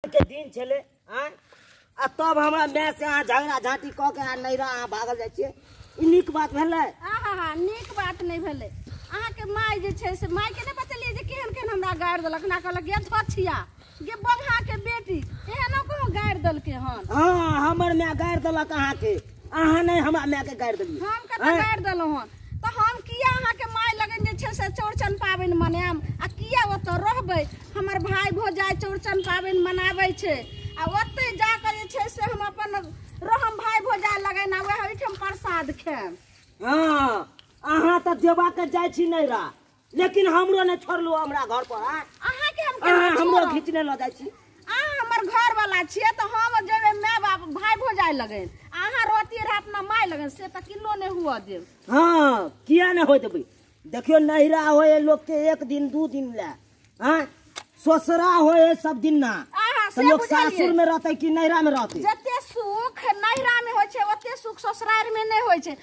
के दिन छलै आँय, आ तब हमरा माय से अहाँ झगड़ा झाँटी कऽ के आ नैहरा अहाँ भागल जाइ छियै, ई नीक बात भेलै? आहा, नीक बात नहि भेलै। अहाँके माय जे छै से मायके नहि बतेलियै जे केहन केहन हमरा गारि देलक ना, कहलक गे धोछिया गे बघाके बेटी, एहनो कहाँ गारि देलकै हन। हाँ, हमर माय गारि देलक अहाँके, अहाँ नहि हमरा मायके गारि देलियै। हम कतऽ गारि देलहुँ हन? तऽ हम किया अहाँके माय लगन जे छै से चौड़चन पाबनि मनायब आ किया ओतऽ रहबै? हमर भाय भौजाइ चौड़चन पाबनि मनाबै छै आ ओतहि जाकऽ जे छै से हम अपन रहम भाय भौजाइ लगन आ वएह ओहिठाम प्रसाद खायब। हाँ, अहाँ तऽ जेबाके जाइ छी नैहरा, लेकिन हमरो नहि छोड़लहुँ हमरा घर पर। अहाँके हम अहाँ हमरो घीचने लऽ जाइ छी। अहाँ हमर घर वाला छियै तऽ हम जेबै माय बाप भाय भौजाइ लगन, अहाँ रहतियै रह अपना माय लगन, से तऽ किन्नो नहि हुअ देब। हाँ, किया नहि होय देबै? देखियौ, नैहरा होय लोकके एक दिन दू दिन लए, हाँ, ससुरा होय सब दिन ना, तऽ लोक सासुर में रहतै कि नैहरा में रहतै? जते सुख नैहरा में होइ छै ओते सुख ससुरारि में नहि होइ छै।